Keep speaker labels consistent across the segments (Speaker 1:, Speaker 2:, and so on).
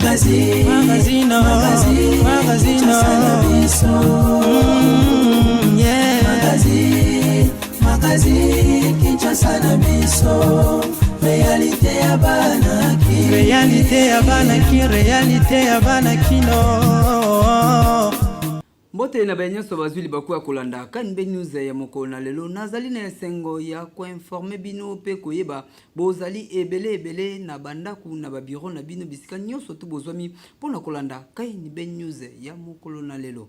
Speaker 1: Magazine, magazine, magazine, magazine, yeah. Magazine, magazine, Kinshasa na biso. Réalité ya bana ki. Réalité ya bana ki, réalité ya bana kino.
Speaker 2: Mbote na baye nyonso bazwi libaku ya kolanda KNB News ya mokolo na lelo. Nazali na esengo ya koinforme bino mpe koyeba bozali ebele ebele na bandako na ba bureau na bino bisika nyonso tu bozwami mpo na kolanda KNB News ya mokolo na lelo.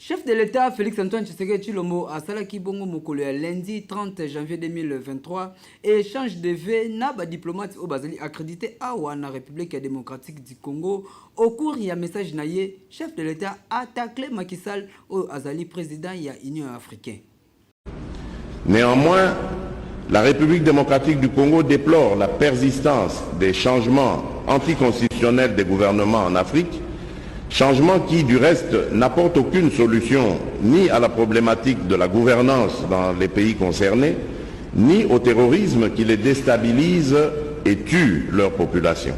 Speaker 2: Chef de l'Etat Felix Antoine Tshisekedi Tshilombo asalaki bongo mokolo ya lundi 30 janvier 2023 échange de vues na ba diplomates oyo bazali accrédité awa na République démocratique du Congo. Au cours ya message na ye, chef de l'Etat attaqué Macky Sall oyo azali président ya Union africaine.
Speaker 3: Néanmoins, la République démocratique du Congo déplore la persistance des changements anticonstitutionnels des gouvernements en Afrique, changements qui, du reste, n'apportent aucune solution ni à la problématique de la gouvernance dans les pays concernés, ni au terrorisme qui les déstabilise et tue leur population.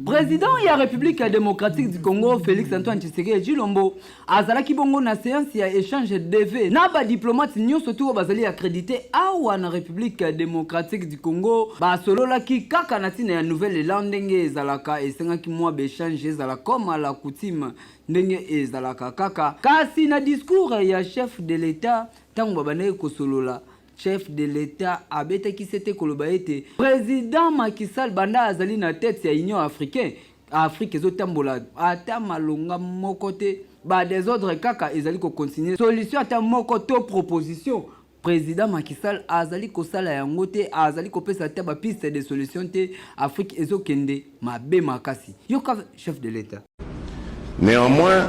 Speaker 2: Président ya République démocratique du Congo Félix Antoine Tshisekedi Tshilombo azalaki bongo na séance ya échange de vues na ba diplomates nyonso tu oyo bazali accrédité awa na République démocratique du Congo. Basololaki kaka na ntina ya nouvel élan ndenge ezalaka, esengaki mwa baéchange ezala comme à la coutume ndenge ezalaka kaka. Kasi na discours ya chef de l'État, ntango babandaki kosolola, chef de l'État abetaki sete koloba ete président Macky Sall banda azali na tête ya Union africaine, Afrique ezotambola ata malonga moko te, ba désordre kaka ezali kocontinue, solution ata moko to proposition président Macky Sall azali kosala yango te, azali kopesa ata ba piste de solution te. Afrique ezokende mabe makasi. Yoka chef de l'État.
Speaker 3: Néanmoins,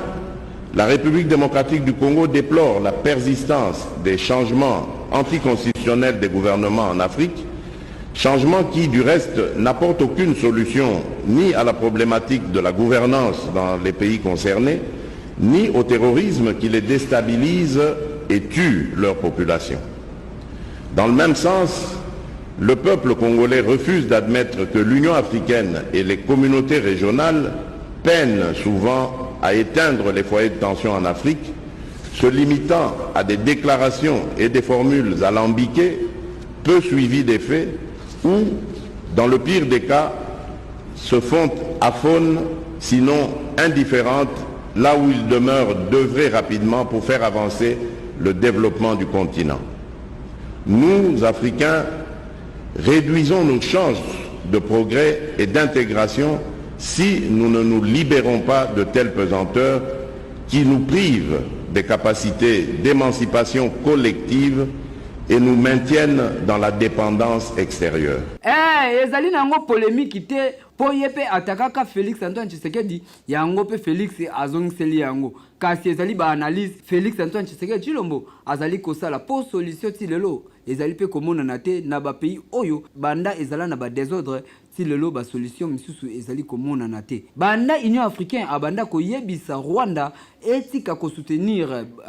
Speaker 3: la République démocratique du Congo déplore la persistance des changements anticonstitutionnels des gouvernements en Afrique, changements qui, du reste, n'apportent aucune solution ni à la problématique de la gouvernance dans les pays concernés, ni au terrorisme qui les déstabilise et tue leur population. Dans le même sens, le peuple congolais refuse d'admettre que l'Union africaine et les communautés régionales peinent souvent à éteindre les foyers de tension en Afrique, se limitant à des déclarations et des formules alambiquées, peu suivies des faits, ou, dans le pire des cas, se font aphones, sinon indifférentes, là où ils demeurent d'œuvrer rapidement pour faire avancer le développement du continent. Nous, Africains, réduisons nos chances de progrès et d'intégration si nous ne nous libérons pas de telles pesanteurs qui nous privent des capacités d'émancipation collective et nous maintiennent dans la dépendance extérieure.
Speaker 2: Eh, ezali na yango polémique te mpo ye mpe atakaka Félix Antoine Tshisekedi, yango mpe Félix azongiseli yango. Kasi ezali baanalyse Félix Antoine Tshisekedi Tshilombo azali kosala mpo solution ti lelo ezali mpe komonana te na bapays oyo banda ezala na badésordre ti lelo, basolution misusu ezali komonana te. Banda Union africaine abanda koyebisa Rwanda etika kosoutenir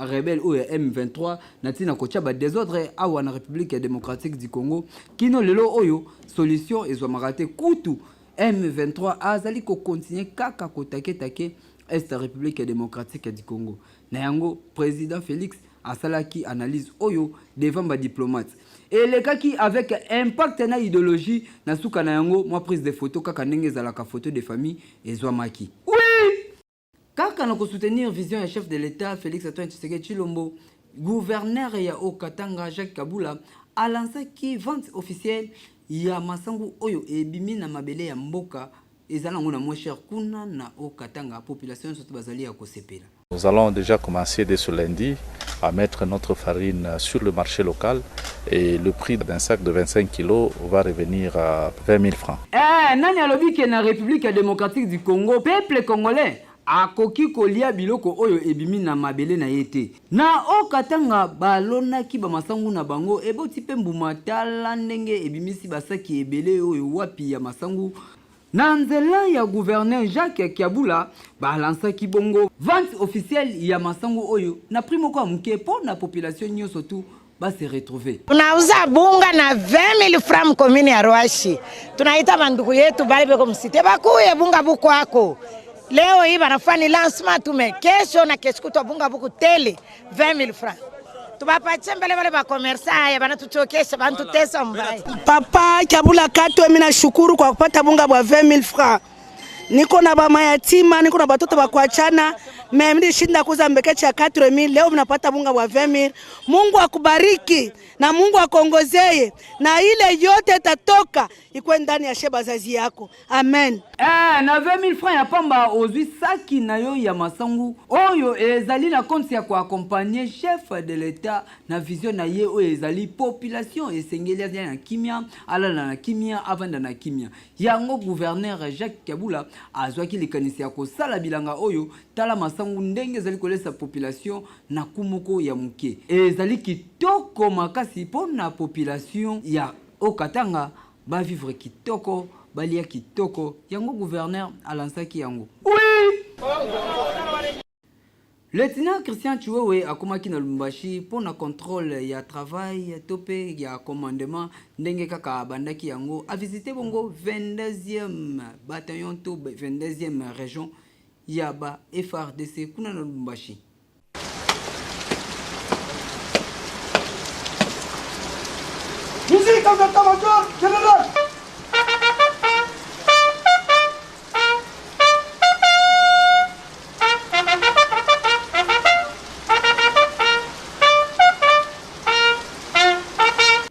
Speaker 2: rebelle oyo ya M23 na ntina kotia badésordre awa na République démocratique du Congo, kino lelo oyo solution ezwamaka te. Kutu M23 azali kokontinue kaka kotaketake est République démocratique du Congo. Na yango président Félix asalaki analyse oyo devant badiplomate, elekaki avec impact na idéologie. Na suka na yango, mwa prise de photo kaka ndenge ezalaka, photo de famille ezwamaki. Oui, kaka na kosoutenir vision ya chef de l'État Félix Antoine Tshisekedi Tshilombo, gouverneur ya Haut-Katanga Jacques Kabula alansaki vente officielle ya masangu oyo ebimi na mabele ya mboka. Eza nango na moins cher kuna na Haut-Katanga, population nyonso to bazali ya kosepela.
Speaker 4: Nous allons déjà commencer dès ce lundi à mettre notre farine sur le marché local et le prix d'un sac de 25 kilos va revenir à 20 000 francs.
Speaker 2: Eh, nani alobi ke na République démocratique du Congo peuple congolais akoki kolia biloko oyo ebimi na mabele na ye te? Na Haut-Katanga balonaki bamasangu na bango, eboti mpe mbuma. Tala ndenge ebimisi basaki ebele oyo wapi ya masangu. Na nzela ya gouverneur Jacques Kiabula, balansaki bongo vente officielle ya masangu oyo na prix moko ya moke mpo na population nyonso tu. ba se retrouver.
Speaker 5: Tunauza bunga na 20000 francs mkomini ya Rwashi. Tunaita bandugu yetu bale beko msite bakuye bunga bukwako. Leo hii banafanya lancement tume kesho na kesho kutwa bunga buku tele 20000 francs. Tubapatie mbele bale ba commerçant haya banatuchokesha banatutesa mbaya.
Speaker 6: Papa Kyabula Katwe, mimi nashukuru kwa kupata bunga bwa 20000 francs. Niko na ba mayatima, niko na batoto ba kuachana. Me mlishinda kuuza mbekechi ya 4000, leo mnapata bunga bwa 20000. Mungu akubariki na Mungu akongozee na ile yote itatoka ikwe ndani ya sheba zazi yako. Amen.
Speaker 2: Na 20000 francs ya pamba ozwi saki na yo ya masangu oyo ezali na compte ya koaccompagner chef de l'État na vision na ye oyo ezali population esengeli azala na kimia, alala na kimia, avanda na kimia. Yango gouverneur Jacques Kyabula azwaki likanisi ya kosala bilanga oyo tala masangu ndenge ezali kolesa population na kumoko ya moke. Ezali kitoko makasi mpona population ya Haut-Katanga ba vivre kitoko, balia kitoko. Yango gouverneur alansaki yango. Oui! Lieutenant Christian Tshiwewe akomaki na Lubumbashi mpo na contrôle ya travail to mpe ya commandement ndenge kaka abandaki yango. A visite bongo 22e bataillon to 22e région ya ba FARDC kuna na Lubumbashi.
Speaker 7: Musique en état-major général.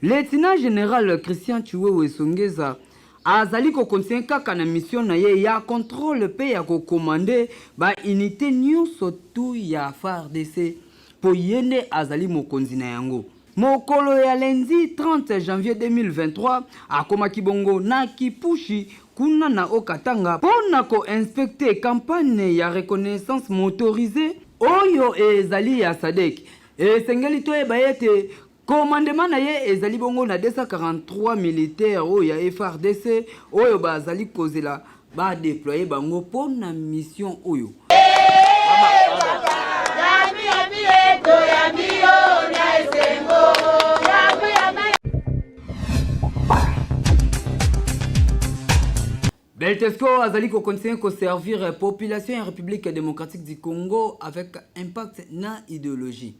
Speaker 2: Lieutenant général Christian Tshiwewe Songeza azali kocontinue kaka na mission na ye ya contrôle mpe ya kocommander ba unité nyonso tu ya FARDC mpo ye nde azali mokonzi na yango. Mokolo ya lundi 30 janvier 2023 akomaki bongo na Kipushi kuna na Haut-Katanga mpo na koinspecter campagne ya reconnaissance motorisée oyo ezali ya SADC. Esengeli toyeba ete commandement na ye ezali bongo na 243 militaire oyo ya FARDC oyo bazali kozela badéployer bango mpo na mission oyo. Beltesco azali kocontinue koservir population ya République démocratique du Congo avec impact na idéologie.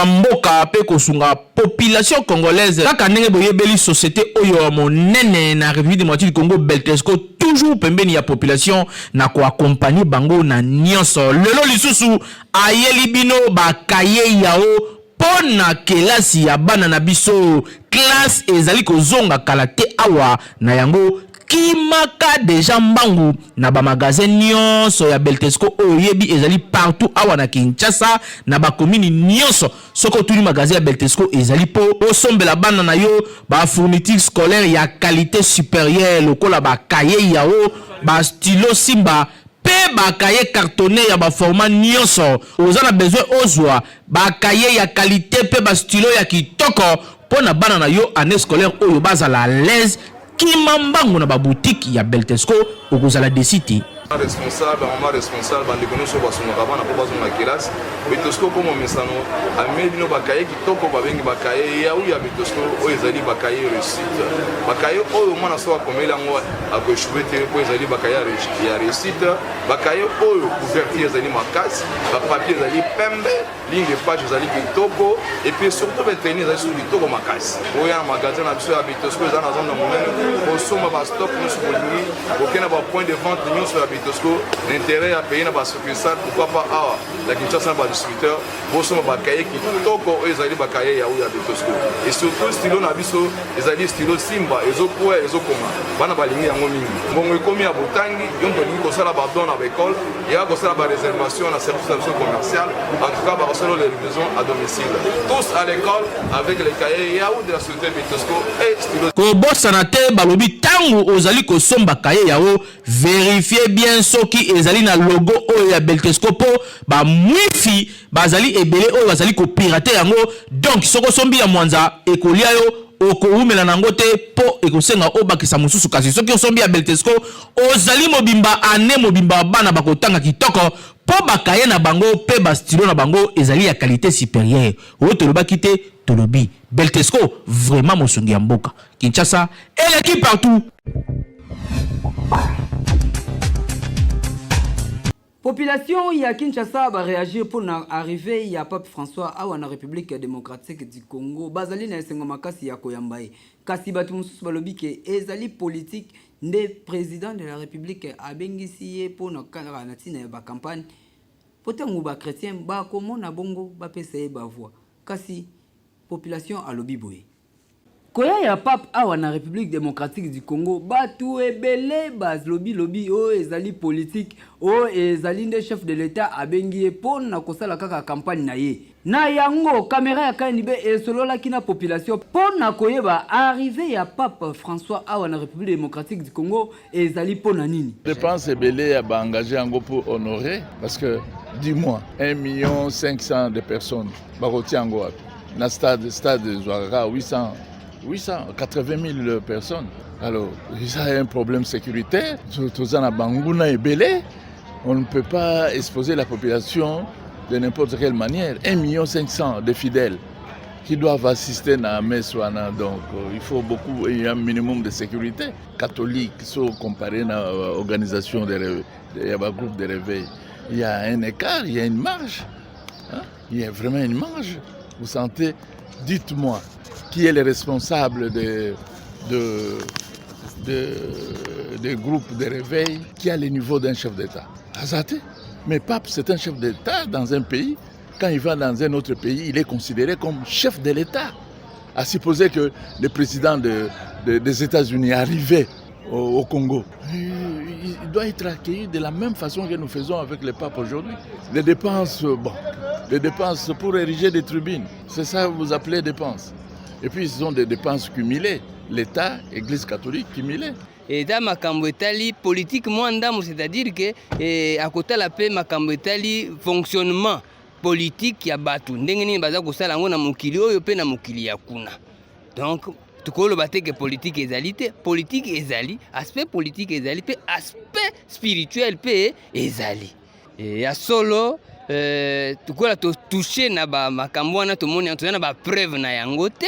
Speaker 8: Mboka mpe kosunga population congolaise kaka ndenge boyebeli société oyo ya monene na République démocratique du Congo, Beltesco, toujours pembeni ya population na koaccompagner bango na nyonso. Lelo lisusu ayeli bino bacahier yao mpo na kelasi ya bana na biso. Classe ezali kozonga kala te awa na yango, kimaka deja mbangu na bamagasin nyonso ya Beltesco oyo oyebi ezali partout awa na Kinshasa, na bakomini nyonso. Soki otuni magasin ya Beltesco ezali mpo osombela bana na yo bafourniture scolaire ya qualité supérieure lokola bacahier yao, bastylo Simba mpe bacahier cartonné ya baformat nyonso. Oza na besoin ozwa bacahier ya qualité mpe bastylo ya kitoko mpo na bana na yo année scolaire oyo bazala à l'aise, kima mbangu na baboutique ya Beltesco, okozala déçu te.
Speaker 9: Responsable, mama responsable, bandeko nyonso basungaka bana mpo bazonga kelasi, Betosco komo mesano amemi bino bacahier kitoko babengi bacahier yau ya Betosco oyo ezali bacahier réussite. Bacahier oyo mwana so akomeli yango akoéchouer te mpo ezali bacahier ya réussite. Bacahier oyo couverture ezali makasi, bapapier ezali pembe, ligne de page ezali kitoko et puis surtout batenue ezali susu kitoko makasi. Oya na magasin na biso ya Betosco, eza na zone na monene, kosomba bastock nyonso bolingi, kokende na bapoint de vente nyonso ya Betosco na intérêt ya pays, na basuccursale, pourquoi pas awa na Kinshasa na badistributeur, bosomba bacahier kitoko oyo ezali bacahier ya oyo ya Betosco. Et surtout stylo na biso ezali stylo Simba, ezokwea, ezokoma, bana balingi yango mingi. Mbongo ekomi ya botangi, yo moto olingi kosala badon na baekole, ya kosala baréservation na service na biso commercial. En tout cas, bakosala les livraisons à domicile. Tous à l'école avec les cahiers Yahoo de la société Betosco et stylo.
Speaker 8: Kobosana te, balobi ntango ozali kosomba cahier yao, vérifie bien soki ezali na logo oyo ya Beltesco mpo bamwifi bazali ebele oyo bazali kopirater yango. Donc soki osombi ya mwanza, ekolia yo, okowumela nango te mpo ekosenga obakisa mosusu. Kasi soki osombi ya Beltesco, ozali mobimba, ane mobimba bana bakotanga kitoko mpo bacahier na bango mpe bastylo na bango ezali ya qualité supérieure oyo tolobaki te. Tolobi Beltesco vraiment mosungi ya mboka. Kinshasa eleki partout.
Speaker 2: Population ya Kinshasa ba reagir mpo na arrivee ya Pape François awa na Republique democratique du Congo. Bazali na esengo makasi ya koyamba ye. Kasi bato mosusu balobi ke ezali politique nde president de la Republique abengisi ye mpo na kaka na ntina ya ba campagne mpo ntango ba chretiens bakomona bongo bapesa ye ba voix. Kasi population alobi boye. Koya ya Pape awa na Republique democratique du Congo batu ebele balobi lobi oh ezali politique oh ezali nde chef de l'etat abengi ye po na kosala kaka campagne na ye. Na yango camera ya KNB esololaki na population po na koyeba arrivee ya Pape François awa na Republique democratique du Congo ezali po na nini.
Speaker 10: Depense ebele ya ba engage yango pour honorer parce que dis moi 1 million 500 de personnes bakotia yango wapi na stade stade ezwaka kaka 800 880 000 personnes alors eza un problème sécuritaire toza na banguna ebele on ne peut pas exposer la population de n'importe quelle manière 1 million 500 de fidèles qui doivent assister na messe wana donc euh, il faut beaucoup il y a un minimum de sécurité catholique so comparé na euh, organisation de ya ba groupe de réveil il y a un écart il y a une marge hein? Il y a vraiment une marge. Vous sentez, dites-moi, qui est le responsable de, de, de, des groupes de réveil qui a le niveau d'un chef d'État Azaté. Mais pape, c'est un chef d'État dans un pays. Quand il va dans un autre pays, il est considéré comme chef de l'État. À supposer que le président de, de, des États-Unis arrivait au, au Congo, il doit être accueilli de la même façon que nous faisons avec le pape aujourd'hui. Les dépenses, bon, les dépenses pour ériger des tribunes, c'est ça que vous appelez dépenses. Et puis, ce sont des dépenses cumulées. L'État, Église catholique cumulée.
Speaker 11: eza makambo etali politique mwa ndambo c'est-à-dire que eh, akotala mpe makambo etali fonctionnement politique ya bato ndenge nini baza kosala yango na mokili oyo mpe na mokili ya kuna donc tokoloba te ke politike ezali te politike ezali aspect politike ezali mpe aspect spirituel mpe ezali e, ya solo eh, tokola totouche na bamakambo wana tomoni toza na bapreuve na yango te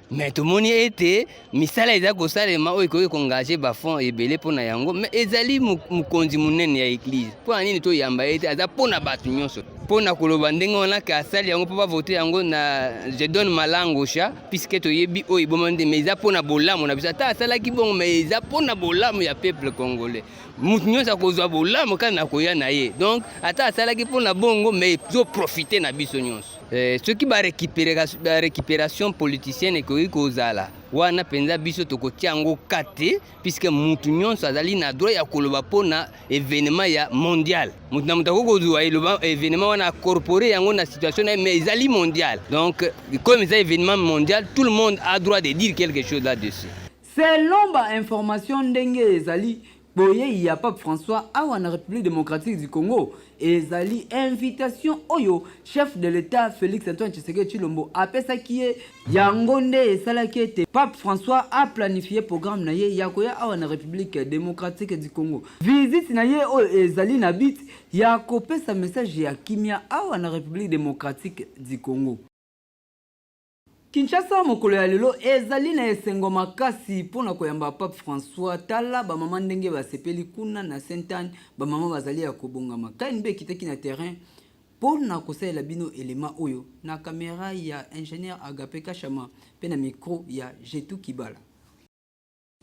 Speaker 11: mais tomoni ete misala eza kosalema oyo ekoki koengage bafond ebele mpo na yango mais ezali mokonzi monene ya eglize mpo na nini toyamba ye te aza mpo na bato nyonso mpo na koloba ndenge wana ke asali yango mpo bavote yango na je donne ma langue au chat puisque toyebi oyo eboma nde mais eza mpo na bolamu na biso ata asalaki bongo mais eza mpo na bolamu ya peuple congolais moto nyonso akozwa bolamu kaka na koya na ye donc ata asalaki mpo na bongo mais ezoprofite na biso nyonso Eh, soki ba récupération politicienne ekoki kozala wana mpenza biso tokotia yango ka te puisque mutu nyonso azali na droit ya koloba mpo na événement ya mondial moto na moto akoki kozwa eloba événement wana acorpore yango na situation na ye mais ezali mondial donc comme eza événement mondial tout le monde a droit de dire quelque chose là dessus
Speaker 2: Selon ba informations ndenge ezali Boyei ya Pape François awa na Republique democratique du Congo ezali invitation oyo chef de l'Etat Felix Antoine Tshisekedi Tshilombo apesaki ye. Yango nde esalaki ete Pape François a planifier programme na ye ya koya awa na Republique democratique du Congo. Visite na ye oyo ezali na but ya kopesa message ya kimia awa na Republique democratique du Congo. Kinshasa mokolo ya lelo ezali na esengo makasi mpo na koyamba Pape François. Tala ba mama ndenge basepeli kuna na Sainte Anne, ba mama bazali ya kobongama. KNB ekitaki na terrain mpo na kosalela bino elema oyo na camera ya ingenieur Agape Kashama mpe na micro ya Jetou Kibala.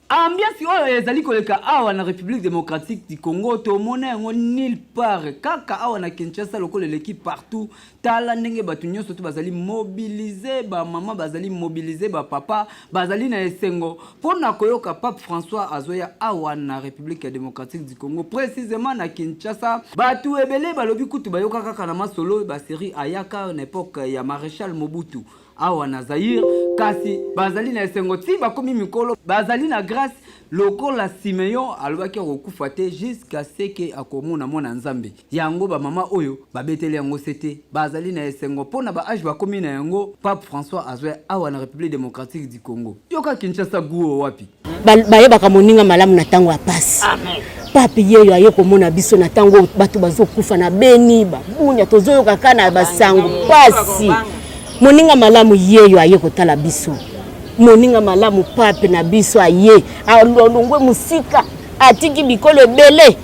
Speaker 2: Ambiance oyo ezali koleka awa na Republique democratique du Congo tomona yango nulle part kaka awa na Kinshasa lokola eleki partout. Tala ndenge bato nyonso to bazali mobilise, ba mama bazali mobilise, ba papa bazali na esengo mpo na koyoka Pape François azoya awa na Republique democratique du Congo précisément na Kinshasa. Bato ebele balobi kutu bayoka kaka na masolo ba serie ayaka na epoque ya Maréchal Mobutu. Awa na Zaïre, kasi bazali na esengo ti bakomi mikolo, bazali na grace lokola Simeon alobaki akokufa te jusqu'à ce que akomona mwana Nzambe. Yango ba mama oyo babeteli yango sete, bazali na esengo po na ba age bakomi na yango, Pape François azwa awa na Republique democratique du Congo. Yoka Kinshasa gout oyo wapi?
Speaker 12: Bayebaka moninga malamu na tango ya pasi. Pape yeyo aye komona biso na tango bato bazokufa na Beni, ba Bunia, tozoyoka kaka na basango pasi. Moninga malamu yeyo aye kotala biso. Moninga malamu pape na biso aye alongwe mosika atiki bikolo ebele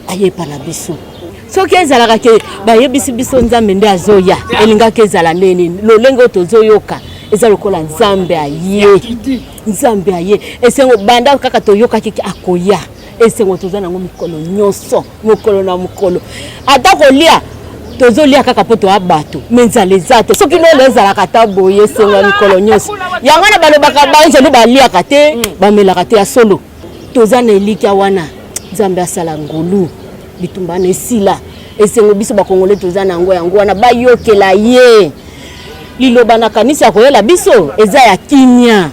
Speaker 12: aye epa na biso. Soki ezalaka ke bayebisi biso Nzambe nde azoya, elingaki ezala nde nini? Lolenge oyo tozoyoka eza lokola Nzambe aye, Nzambe aye. Esengo banda kaka toyokaki ke akoya, esengo toza nango mikolo nyonso, mokolo na mokolo, ata kolia tozolia kaka mpo toya bato me nzala eza te. Soki lolo ezalaka ata boye, esengo ya mikolo nyonso yango wana balobaka baanzelu baliaka te, bamelaka te. Ya solo toza na elikya wana, Nzambe asala ngolu, bitumba wana esila. Esengo biso bakongole toza na yango, yango wana bayokela ye liloba na kanisi ya koyela biso eza ya kimia.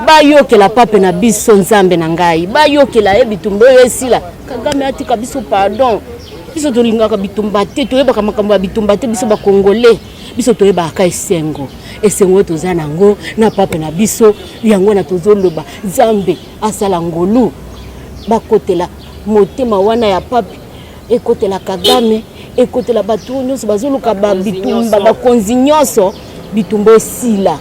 Speaker 12: Bayokela pape na biso, Nzambe na ngai, bayokela ye, bitumba oyo esila. Kagame atika biso pardon, biso tolingaka bitumba te, toyebaka makambo ya bitumba te. Biso bakongole, biso toyebaka esengo, esengo oyo toza nango na pape na biso, yango wana tozoloba Nzambe asala ngolu, bakotela motema wana ya pape, ekotela Kagame, ekotela bato oyo nyonso bazoluka bitumba, bakonzi nyonso, bitumba esila.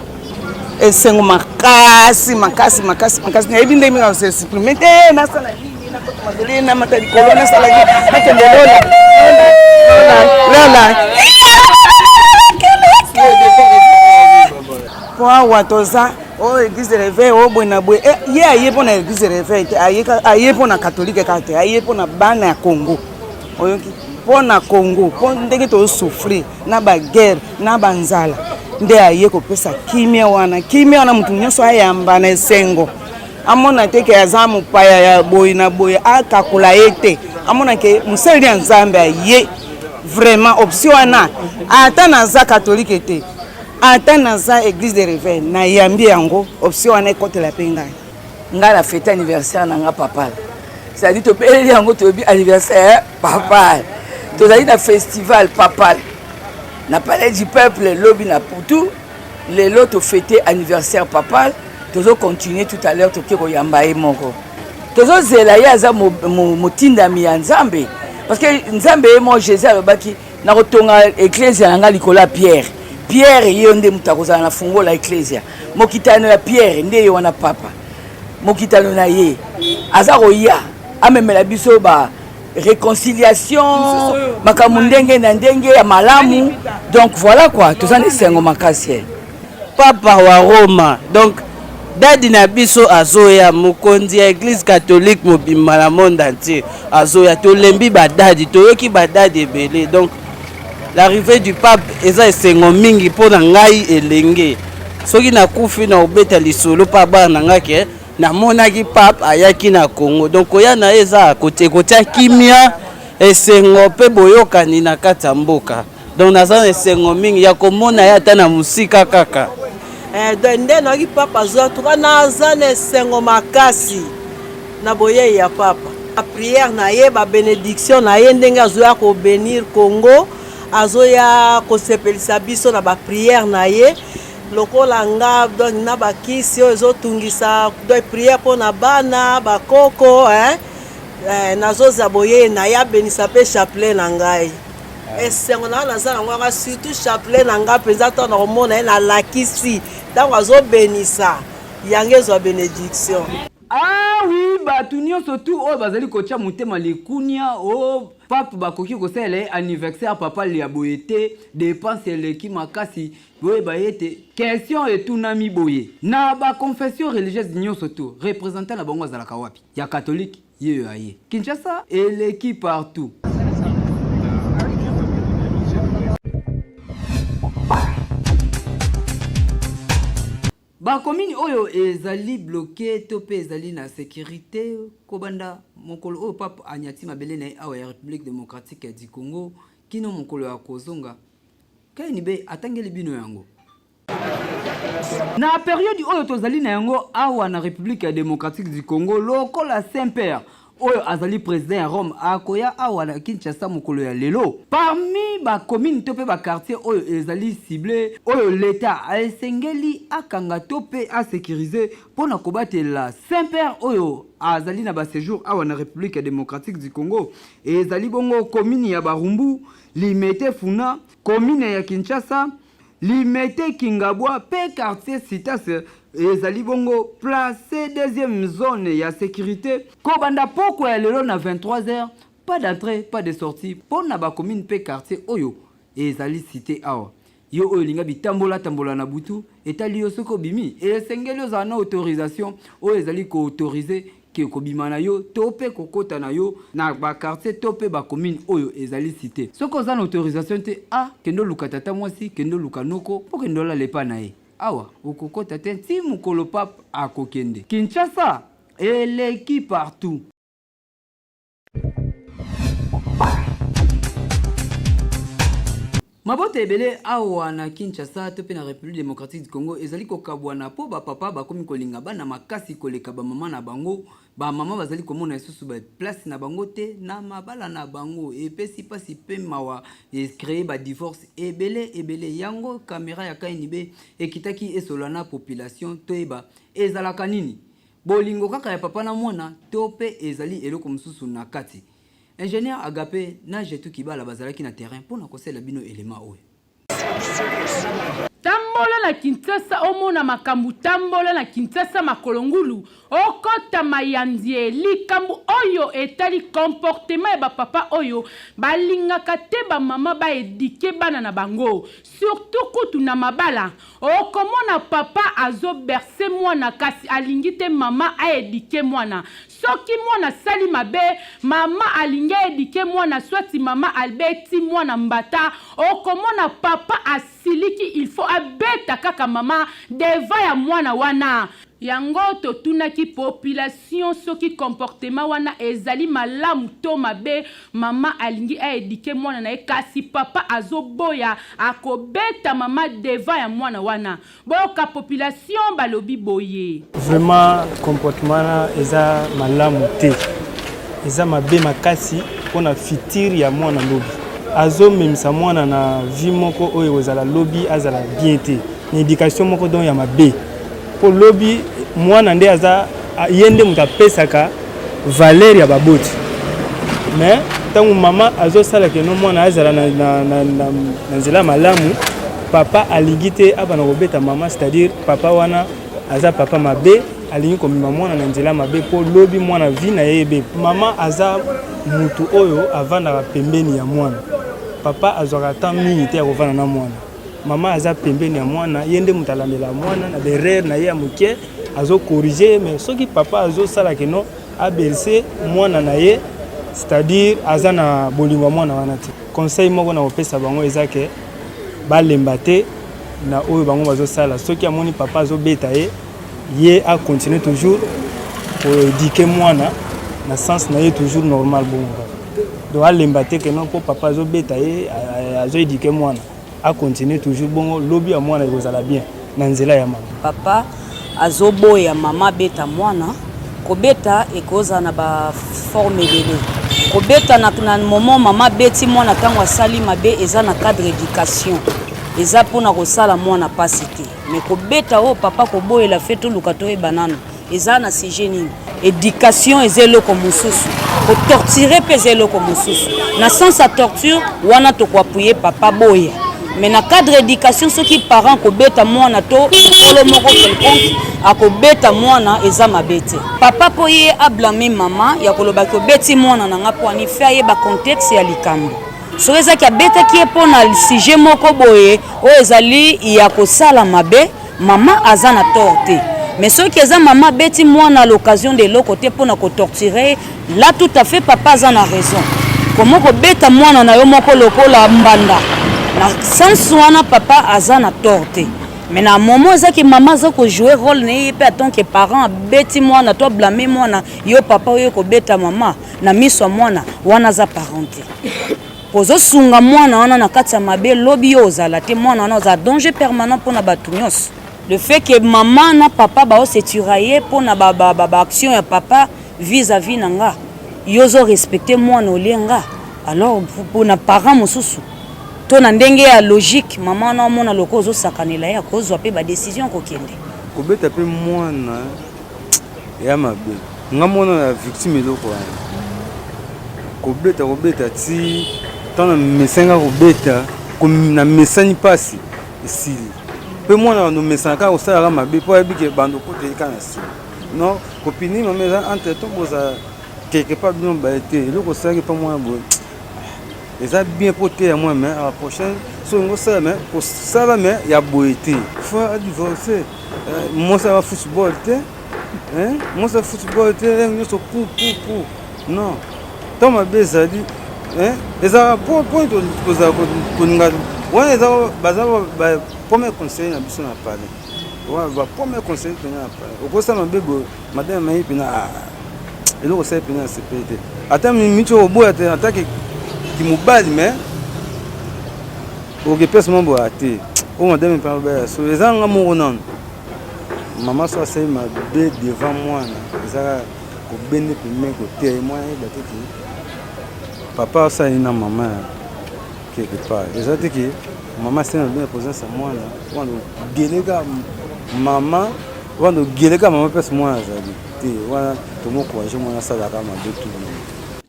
Speaker 13: Esengo makasi makasi makasi makasi, nayebi ndenge mingi nakoseexprime te, nasala nini, nakota mabele, namata likolo, nasala nini, nakende lola lola, po awa toza oyo église de réveil oyo boye na boye. Ye aye mpo na église de réveil te, aye mpo na catholique kaka te, aye mpo na bana ya Congo. Oyoki, mpo na Congo, mpo ndenge tozosouffrir na baguerre na banzala, nde aye kopesa kimia wana. Kimia wana motu nyonso ayamba na esengo, amona te ke aza mopaya ya boye na boye, akakola ye te, amona ke mosali ya Nzambe aye. Vraiment option wana, ata naza catholique te, ata naza église de réveil, nayambi yango. Option wana ekotela mpe ngai.
Speaker 14: Ngai na fete anniversaire na nga papal, c'est-à-dire tobeleli yango, toyebi anniversaire papal. Tozali na festival papal na palais du peuple lobi na putu. Lelo tofete anniversaire papal, tozocontinue tout à l'heure toke koyamba ye moko. Tozozela ye, aza motindami ya Nzambe, parce que Nzambe ye moko Jésus alobaki: nakotonga eklesia na ngai likolo ya pierre. Pierre ye nde moto akozala na fungola eklesia. Mokitano ya Pierre nde ye wana papa, mokitano na ye aza koya amemela biso ba réconciliation, makambo ndenge na ndenge ya malamu. Donc voilà quoi, toza na esengo makasi.
Speaker 15: Papa wa Roma, donc dadi na biso azoya, mokonzi ya église catholique mobimba na monde entier azoya. Tolembi badadi, toyoki badadi ebele. Donc l'arrivée du pape eza esengo mingi mpo na ngai elenge. Soki nakufi, na kobeta lisolo mpa bana na ngai ke namonaki pape ayaki na Congo. Donc koya na ye eza ekotia kimia, esengo mpe boyokani na kati ya mboka. Donc naza na esengo mingi ya komona ye ata na mosika kaka.
Speaker 16: Donc nde nayoki papa azwa tuka, naza na esengo makasi na boyei ya papa, prière na ye, babénédiction na ye, ndenge azoya kobénir Congo, azoya kosepelisa biso na baprière na ye. Lokola nga, donc na bakisi oyo ezotungisa, donc prière mpo na bana bakoko, hein? Nazoza boyei na ye, abenisa mpe chapelet na ngai. Esengo na nga naza nango yanga, surtout chapelet na nga mpenza, ntango nakomona ye, nalakisi ntango azobenisa yango, ezwa bénédiction.
Speaker 2: Ah oui, bato nyonso tu oyo bazali kotia motema likunia o pape, bakoki kosalela ye anniversaire papal ya boye te, dépense eleki makasi. Boyeba ete question etunami boye: na baconfession religieuse nyonso tu, représentant na bango azalaka wapi? Ya catholique yeyo aye Kinshasa, eleki partout. Bakomini oyo ezali bloqué to mpe ezali na sécurité kobanda mokolo oyo pape anyati mabele na ye awa ya République démocratique du Congo kino mokolo ya kozonga, KNB atangeli bino yango. Na periode oyo tozali na yango awa na République ya démocratique du Congo, lokola Saint-Père oyo azali président ya Rome akoya awa na Kinshasa mokolo ya lelo, parmi bacommune to mpe baquartier oyo ezali ciblé, oyo l'État esengeli akanga to mpe asécuriser mpo na kobatela Saint-Père oyo azali na baséjour awa na République ya démocratique du Congo, ezali bongo commune ya Barumbu, Limete Funa, commune ya Kinshasa. Limete Kingabwa mpe quartier Citas ezali bongo place deuxième zone ya securite kobanda pokwa ya lelo na 23 heures, pas d'entree pas de sortie mpo na ba communes mpe quartiers oyo ezali cite awa. Yo oyo olinga bitambola tambola na butu, etali yo soki obimi, esengeli ozala na autorisation oyo ezali ko autoriser que kobima na yo to pe kokota na yo na ba quartiers to pe ba communes oyo ezali cite. Soki oza na autorisation te, ah kende oluka tata mwasi, kende oluka noko po kende olala epa na ye. Awa okokota te ti mukolo pape akokende. Kinshasa eleki partout. Mabota ebele awa na Kinshasa to mpe na Republique democratique du Congo ezali kokabwana mpo ba papa bakomi kolinga bana makasi koleka ba mama na bango. Ba mama bazali komona lisusu ba place na bango te na mabala na bango. Epesi pasi mpe mawa, e creer ba divorce ebele ebele. Yango camera ya KNB ekitaki esolola na population toyeba ezalaka nini? Bolingo kaka ya papa na mwana to pe ezali eloko mosusu na kati? Ingenieur Agape na Jetou Kibala bazalaki na terrain mpo na kosalela bino elema oyo.
Speaker 17: Tambola na Kinshasa omona makambu tambola na Kinshasa makolo ngulu okota mayanzie likambu oyo etali comportement ya ba papa oyo balingaka te ba mama ba eduquer bana na bango surtout kutu na mabala Okomona papa azo bercer mwana kasi alingi te mama a eduquer mwana. Soki mwana asali mabe, mama alingi a eduquer mwana soit mama abeti mwana mbata, okomona papa asiliki il faut abeta kaka mama devant ya mwana wana. Yango totunaki population soki comportement wana ezali malamu to mabe, mama alingi a eduquer mwana na ye kasi papa azoboya akobeta mama devant ya mwana wana. Boyoka population balobi boye.
Speaker 18: Vraiment comportement wana eza malamu te, eza mabe makasi pona futur ya mwana lobi. Azomemisa mwana na vie moko oyo ekozala lobi azala bien te, na education moko donc ya mabe. Po lobi mwana nde aza ye nde moto apesaka valeur ya baboti mais ntango mama azosala keno mwana azala na, na, na, na, na nzela malamu papa alingi te abana kobeta mama c'est-à-dire papa wana aza papa mabe alingi komema mwana na nzela mabe mpo lobi mwana vie na ye ebe mama aza mutu oyo avandaka pembeni ya mwana papa azwaka temps mingi te ya kovanda na mwana Mama aza pembeni ya mwana, ye nde moto alandela mwana na berere na ye ya moke, azo corriger ye, mais soki papa azo sala que non aberse mwana na ye, c'est-à-dire aza na bolingo ya mwana wana te. Conseil moko na kopesa bango eza ke balemba te na oyo bango bazosala. Soki amoni papa azobeta ye, ye a continuer toujours ko éduquer mwana na sens na ye toujours normal bongo kaka. Donc alemba te que non po papa azobeta ye azo éduquer mwana. A continuer toujours bongo lobi ya mwana ekozala bien na nzela ya mama.
Speaker 19: Papa azoboya mama abeta mwana, kobeta ekozala na ba forme ebele. Kobeta na, na moment mama abeti mwana ntango asali mabe eza na cadre education, eza mpona kosala mwana pasi te. Mais kobeta oyo papa koboyela fe toluka toyeba nanu eza na sujet nini. Education eza eloko mosusu, ko torturer mpe eza eloko mosusu. Na sens ya torture wana toko appuyer papa boya, mais na cadre education soki parent kobeta mwana to mokolo moko quelconque akobeta mwana eza mabe te. Papa mpo ye a blâmer mama ya koloba ke obeti mwana na nga mpo ani fe ayeba contexte ya likambo. Soki ezaki abetaki ye mpo na sujet moko boye oyo ezali ya kosala mabe, mama aza na tort te. Mais soki eza mama abeti mwana à l'occasion de eloko te mpo na ko torturer ye, là tout à fait papa aza na raison. Comment kobeta mwana na yo moko lokola mbanda? Na sens wana papa aza na tort te. Mais na moment eza ke mama aza ko jouer rôle na ye pe en tant que parent abeti mwana to blâmer mwana, yo papa oye kobeta mama na miso ya mwana wana aza parent te. Ozosunga mwana wana na kati ya mabe, lobi yo ozala te, mwana wana ozala danger permanent mpona bato nyonso. Le fait que mama na papa bao se tirailler mpona ba, ba, ba, ba action ya papa vis-à-vis na nga, yo ozo respecter mwana olie nga, alors mpona parent mosusu to na ndenge ya logique mama wana omona lokola ozosakanela ye, akozwa mpe ba decision kokende
Speaker 20: kobeta mpe mwana ya mabe. Nga mwana na victime eloko wana kobeta kobeta ti ntango na mesani nga kobeta na mesani mpasi. Esili mpe mwana bando omesana kaka kosalaka mabe mpo ayebi ke bando okoteli kaka na nsima. Non, kopunir mama eza entre temps bozala quelque part bino baye te. Eloko osalaki mpa mwana boye eza bien mpo teya mwana, mais à la prochaine so olingi osala, mais kosala mais ya boye te. Faut adivorce mwasi aba football te, mwasi ya football te, nyonso pu pu pu. Non, ntango mabe ezali ezalaka mpo kozala kolinga wana eza baza ba premier conseiller na biso na palais, ba premier conseiller mpenza na palais. Okosala mabe boye, madame mayi mpena eloko osali mpena asepeli te, ata miti oboya te, ata kimobali mais okepesa mwa boya te. Oyo madame mpena obaya so eza nga moko nano mama so asali mabe devant mwana, eza kobende pembeni koteya ye mwana yeba te ke papa asali na mama ya quelque part. Eza te ke mama asali mabe na présence ya mwana wana, ogeleka mama wana, ogeleka mama mpesi mwana azali te wana. Tomokourage mwana asalaka mabe tu.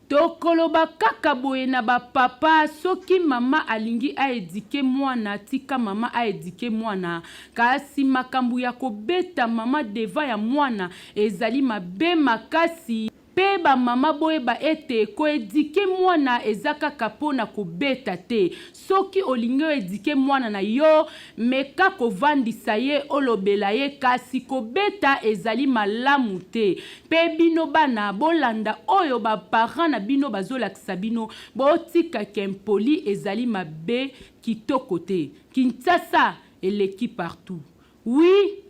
Speaker 17: Tokoloba kaka boye na ba papa, soki mama alingi a eduquer mwana, tika mama a eduquer mwana, kasi makambo ya kobeta mama devant ya mwana ezali mabe makasi. Pe ba mama boyeba ete ko eduquer mwana eza kaka po na kobeta te. Soki olingi o eduquer mwana na yo, meka kovandisa ye olobela ye kasi kobeta ezali malamu te. Pe bino bana bolanda oyo ba parents na bino bazolakisa bino, botika k'impoli ezali mabe kitoko te. Kinshasa eleki partout. Oui.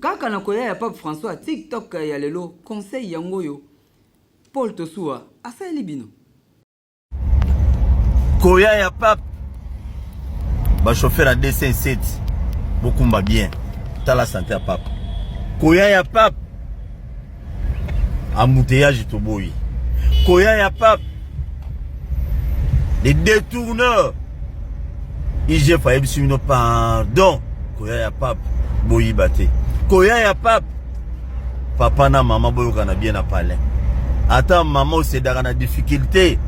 Speaker 2: Kaka na koya ya Pape François, TikTok ya lelo conseil yango oyo Paul Tosuwa asaleli bino.
Speaker 21: Koya ya Pape, ba chauffeur ya 207 bokumba bien, tala sante ya Pape. Koya ya Pape, embouteillage toboyi. Koya ya Pape, les détourneurs, IGF ayebisi bino pardon. Koya ya Pape, boyiba te. Koya ya Pape, papa na mama boyokana bien na palais. Ata mama osedaka na difficulté,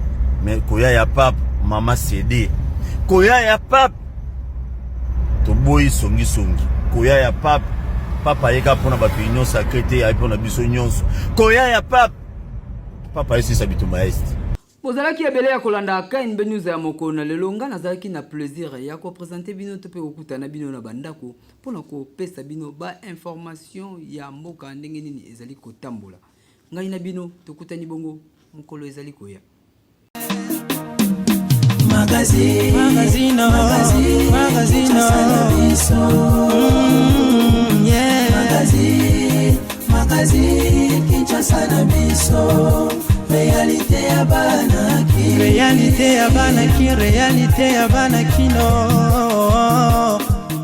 Speaker 21: mais koya ya Pape, mama cédé. Koya ya Pape, toboyi songisongi. Koya ya Pape, Pape ayeka mpona bato union sacrée te, aye mpona biso nyonso. Koya ya Pape, Pape ayesisa bitumba ya Est.
Speaker 2: Bozalaki ebele ya kolanda KNB News ya mokolo na lelo. Nga nazalaki na plaisir ya ko presenter bino to pe kokutana bino na bandako mpona kopesa bino ba information ya mboka ndenge nini ezali kotambola. Ngai na bino tokutani bongo mokolo ezali koya.
Speaker 1: Magazine, magazine, magazine, magazine, yeah. Magazine, magazine, Kinshasa na biso, réalité ya bana ki, réalité ya bana ki, réalité ya bana kino.